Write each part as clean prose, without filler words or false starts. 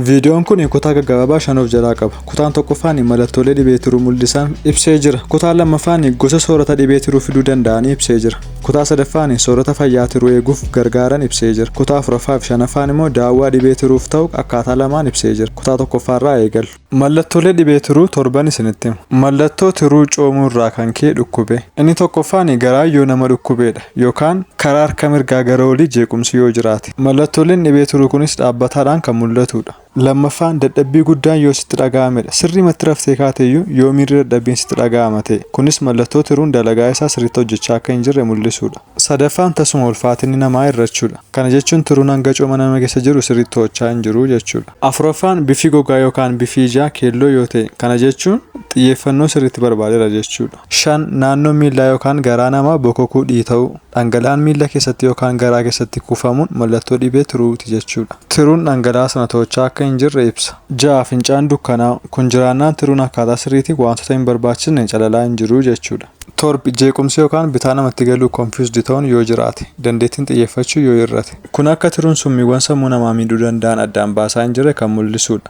Viidiyoon kun kutaa gaggabaabaa 5 of jalaa qaba. Kutaan tokkoffaan mallattoolee dhibee tiruu mul'isan ibsee jira. Kutaan lammaffaan gosa soorata dhibee tiruu fiduu danda'anii ibsee jira. Kutaa sadaffaan soorata fayyaa tiruu eeguuf gargaaran ibsee jira. Kutaa afuraffaa fi shanaffaan immoo daawwaa dhibee tiruuf ta'u akkaataa lamaan ibsee jira. Kutaa tokkoffaarraa eegalu. Mallattoolee dhibee tiruu torban isinitti hima. Mallattoo tiruu coomuu irraa kan ka'e dhukkube. Inni tokkoffaan garaa yoo nama dhukkubeedha yookaan karaa harka mirgaa gara olii jeequmsi yoo jiraate. Mallattooleen dhibee tiruu kunis dhaabbataadhaan kan mul'atudha. Lammaffaan dadhabbii guddaan yoo sitti dhaga'amedha. Sirriimatti raftee kaateyyuu yoo miirri dadhabbiin sitti dhaga'ama ta'e. Kunis mallattoo tiruun dalagaa isaa sirriitti hojjechaa akka hin jirre mul'isudha. Sadaffaan tasuma ulfaatinni namaa hir'achuudha. Kana jechuun tiruun hanga cooma nama keessa jiru sirriitti to'achaa hin jiru jechuudha. Afuraffaan bifi gogaa yookaan bifi ijaa keelloo yoo ta'e, kana jechuun xiyyeeffannoo sirriitti barbaadeera jechuudha. 5 naannoo miillaa yookaan garaa namaa bokokuu dhiita'uu. Dhangala'aan miilla keessatti yookaan garaa keessatti kuufamuun mallattoo dhibee tiruuti jechuudha. Tiruun dhangala'aa sana to'achaa akka hin jirre ibsa. 6 fincaan dukkanaa'u. Kun jiraannaan tiruun akkaataa sirriitiin wantoota hin barbaachisne calalaa hin jiru jechuudha. 7 jeequmsi yookaan bitaa namatti galuu confused ta'uun yoo jiraate, dandeettiin xiyyeeffachuu yoo hir'ate. Kun akka tiruun summiiwwan sammuu namaa miidhuu danda'an addaan baasaa hin jirre kan mul'isudha.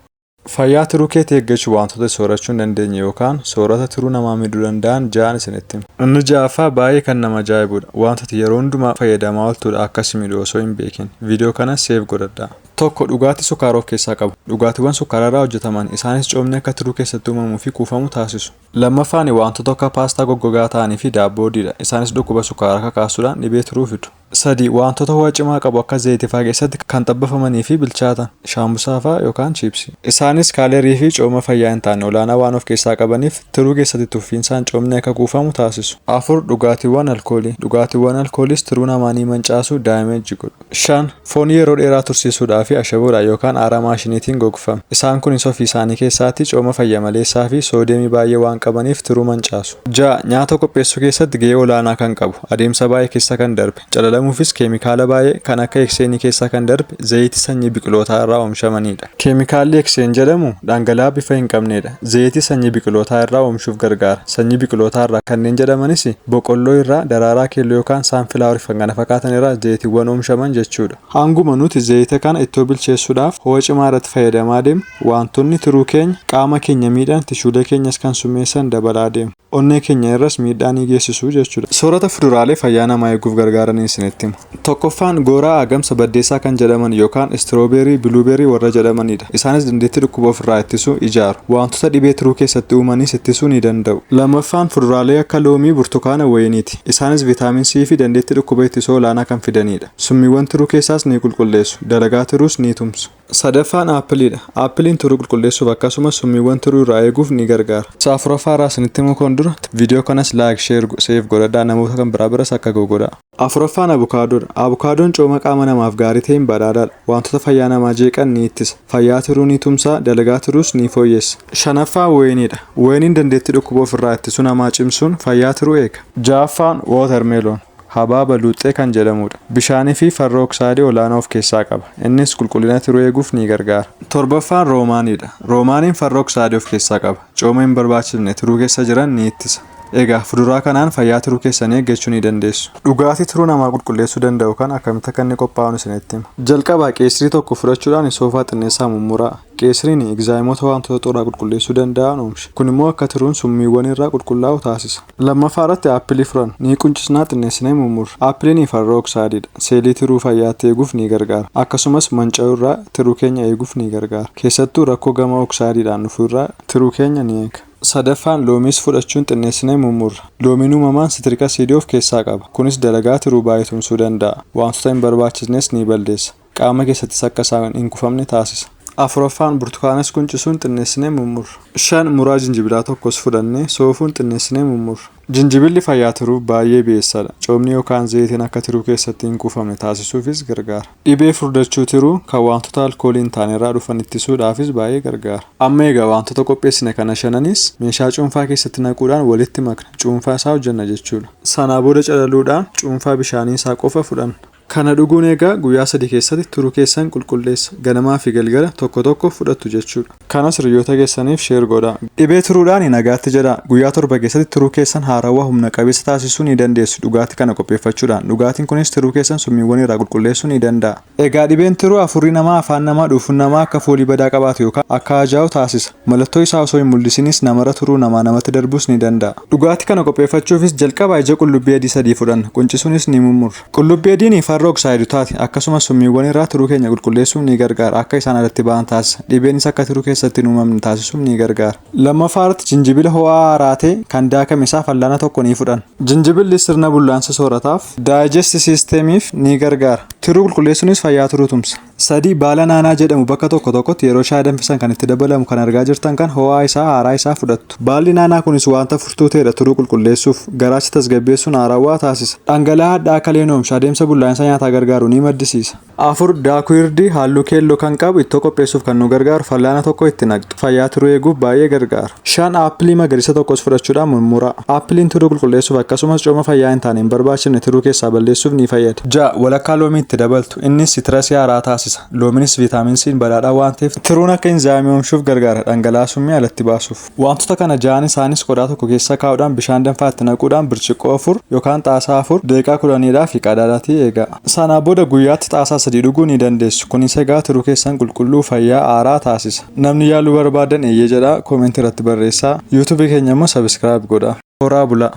Fayyaa tiruu keetii eeggachuu wantoota soorachuu hin dandeenye yookaan soorata tiruu namaa miidhuu danda'an ja'an isinitti hima. Inni ja'affaa baay'ee kan nama ajaa'ibudha. Wantoota yeroo hundumaa fayyadamaa ooltudha akka si miidhu osoo hin beekin. Viidiyoo kana save godhadhaa. 1 dhugaatii sukkaara of keessaa qabu. Dhugaatiiwwan sukkaara irraa hojjetaman isaanis coomni akka tiruu keessatti uumamuu fi kuufamu taasisu. Lammaffaan wantoota akka paastaa goggogaa ta'anii fi daabboo adiidha. Isaanis dhukkuba sukkaaraa kakaasuudhaan dhibee tiruu fidu. 3 wantoota ho'a cimaa qabu akka zayitii fa'aa keessatti kan xabbafamanii fi bilchaatan, shaambusaa fa'aa yookaan chiipsii. Isaanis kaalerii fi cooma fayyaa hin taane olaanaa waan of keessaa qabaniif tiruu keessatti tuffiinsaan coomni akka kuufamu taasisu. 4 dhugaatiiwwan alkoolii. Dhugaatiiwwan alkooliis tiruu namaa ni mancaasu, damage godhu. 5 foon yeroo dheeraa tursiisuudhaa fi ashaboodhaan yookaan aara maashiniitiin gogfame. Isaan kunis ofii isaanii keessaatti cooma fayya maleessaa fi soodiyeemii baay'ee waan qabaniif tiruu mancaasu. 6 nyaata qopheessuu keessatti gahee olaanaa kan qabu, adeemsa baay'ee keessa kan darbe, calalamuufis keemikaala baay'ee kan akka hekseenii keessa kan darbe zayitii sanyii biqilootaa irraa oomishamanidha. Keemikaalli hekseen jedhamu dhangala'aa bifa hin qabnedha. Zayitii sanyii biqilootaa irraa oomishuuf gargaara. Sanyii biqilootaa irraa kanneen jedhamanis boqqolloo irraa, daraaraa keelloo yookaan saanfilaaworii fi kan kana fakkaatan irraa zayitiiwwan oomishaman jechuudha. Hanguma nuti zayita kana ittoo bilcheessuudhaaf ho'a cimaa irratti fayyadamaa deemnu, wantoonni tiruu keenya, qaama keenya miidhan, tishuulee keenyas kan summeessan dabalaa deemu. Onnee keenya irras miidhaa ni geessisu jechuudha. Soorata fuduraalee fayyaa namaa eeguuf gargaaranii isinitti hima. Tokkoffaan gooraa agamsa baddeessaa kan jedhaman yookaan istiroobeerii, biluubeerii warra jedhamanidha. Isaanis dandeettii dhukkuba ofirraa ittisuu ijaaru. Wantoota dhibee tiruu keessatti uumanis ittisuu ni danda'u. Lammaffaan fuduraalee akka loomii, burtukaana, wayiniiti. Isaanis viitaamin C fi dandeettii dhukkuba ittisuu olaanaa kan fidanidha. Summiiwwan tiruu keessaas ni qulqulleessu. Dalagaa tiruus ni tumsu. Sadaffaan aappiliidha. Aappiliin tiruu qulqulleessuuf akkasumas summiiwwan tiruu irraa eeguuf ni gargaara. Isa afuraffaa irraa isinitti himuu koon dura viidiyoo kanas like, share, save godhadhaa namoota kan biraa biras akka ga'u godhaa. Afuraffaan abukaadoodha. Abukaadoon cooma qaama namaaf gaarii ta'een badhaadhaadha. Wantoota fayyaa namaa jeeqan ni ittisa. Fayyaa tiruu ni tumsa, dalagaa tiruus ni fooyyessa. Shanaffaan wayiniidha. Wayiniin dandeettii dhukkuba ofirraa ittisuu namaa cimsuun fayyaa tiruu eega. Ja'affaan watermelon. Habaaba luuxxee kan jedhamudha. Bishaanii fi farra oksaayidii olaanaa of keessaa qaba. Innis qulqullina tiruu eeguuf ni gargaara. Torbaffaan roomaaniidha. Roomaaniin farra oksaayidii of keessaa qaba. Cooma hin barbaachifne tiruu keessa jiran ni ittisa. Egaa fuduraa kanaan fayyaa tiruu keessanii eeggachuu ni dandeessu. Dhugaatii tiruu namaa qulqulleessuu danda'u kan akkamitti akka inni qophaa'u isinitti hima. Jalqaba qeesirii tokko fudhachuudhaan soofaa xinneessaa mummuraa. Qeesiriin egzaayimoota wantoota xuraa qulqulleessuu danda'an oomisha. Kun immoo akka tiruun summiiwwan irraa qulqullaa'u taasisa. Lammaffaa irratti aappilii furan ni quncisnaa xinneessinee mummurra. Aappiliin farra oksaayidiidha. Seelii tiruu fayyaatti eeguuf ni gargaara. Akkasumas manca'uu irraa tiruu keenya eeguuf ni gargaara. Keessattuu rakkoo gama oksaayidiidhaan dhufu irraa tiruu keenya ni eega. Sadaffaan loomiis fudhachuun xinneessinee mummurra. Loomiin uumamaan sitiriik asiidii of keessaa qaba. Kunis dalagaa tiruu baay'ee tumsuu danda'a. Wantoota hin barbaachisnes ni balleessa. Qaama keessattis akka isaan hin kufamne taasisa. Afuraffaan burtukaanas quncisuun xinneessinee mummurra. 5 muraa jinjibilaa tokkos fudhannee soofuun xinneessinee mummurra. Jinjibilli fayyaa tiruuf baay'ee beessadha. Coomni yookaan zayitiin akka tiruu keessatti hin kuufamne taasisuufis gargaara. Dhibee furdachuu tiruu kan wantoota alkoolii hin taane irraa dhufan ittisuudhaafis baay'ee gargaara. Amma egaa wantoota qopheessine kana shananis meeshaa cuunfaa keessatti naquudhaan walitti makna. Cuunfaa isaa hojjenna jechuudha. Sanaa booda calaluudhaan cuunfaa bishaanii isaa qofa fudhanna. Kana dhuguun egaa guyyaa 3 keessatti tiruu keessan qulqulleessa. Ganamaa fi galgala tokko tokko fudhattu jechuudha. Kanas hiriyoota keessaniif share godhaa. Dhibee tiruudhaan nagaatti jedhaa. Guyyaa 7 keessatti tiruu keessan haarawaa humna qabeessa taasisuu ni dandeessu dhugaatii kana qopheeffachuudhaan. Dhugaatiin kunis tiruu keessan summiiwwan irraa qulqulleessuu ni danda'a. Egaa dhibeen tiruu afurri namaa, afaan namaa, dhuufuun namaa akka foolii badaa qabaatu yookaan akka ajaa'u taasisa. Mallattoo isaa osoo hin mul'isinis namarra turuu namaa namatti darbuus ni danda'a. Dhugaatii kana qopheeffachuufis jalqaba ija qullubbii adii 3 fudhanna. Quncisuunis ni mummurra. Qullubbii adiin farra oksaayidotaati. Akkasumas summiiwwan irraa tiruu keenya qulqulleessuuf ni gargaara. Akka isaan alatti ba'an taasisa. Dhibeenis akka tiruu keessatti hin uumamne taasisuuf ni gargaara. Lammaffaa irratti jinjibila ho'aa haaraa ta'e kan daakame isaa fallaana tokko ni fudhanna. Jinjibilli sirna bullaansa soorataaf, digest systemiif ni gargaara. Tiruu qulqulleessuunis fayyaa tiruu tumsa. 3 baala naanaa jedhamu bakka tokko tokkotti yeroo shaayii danfisan kan itti dabalamu kan argaa jirtan kan ho'aa isaa haaraa isaa fudhattu. Baalli naanaa kunis wanta furtuu ta'edha tiruu qulqulleessuuf, garaacha tasgabbeessuun haarawaa taasisa. Dhangala'aa hadhaa kaleen oomisha adeemsa bullaa'insa nyaataa gargaaru ni maddisiisa. 4 daakuu hirdii halluu keelloo kan qabu ittoo qopheessuuf kan nu gargaaru fallaana tokko itti naqxu. Fayyaa tiruu eeguuf baay'ee gargaara. 5 aappilii magariisa tokkos fudhachuudhaan murmuraa. Aappiliin tiruu qulqulleessuuf akkasumas cooma fayyaa hin taane hin barbaachifne tiruu keessaa balleessuuf ni fayyada. 6 walakkaa loomii itti dabaltu. Innis sitirasii haaraa taasisa. Loominis viitaamin C'n badhaadhaa waan ta'eef tiruun akka inzaayimii oomishuuf gargaara dhangala'aa summii alatti baasuuf. Wantoota kana ja'an isaanis qodaa tokko keessa kaa'uudhaan bishaan danfaa itti naquudhaan birciqqoo 4 yookaan xaasaa 4 daqiiqaa 10dhaaf qadaadaatii eegaa. Sanaa booda guyyaatti xaasaa 3 dhuguu ni dandeessu. Kunis egaa tiruu keessan qulqulluu fayyaa haaraa taasisa. Namni yaaluu barbaadan eeyyee jedhaa koomentii irratti barreessaa. YouTube keenya immoo subscribe godhaa. Horaa bulaa.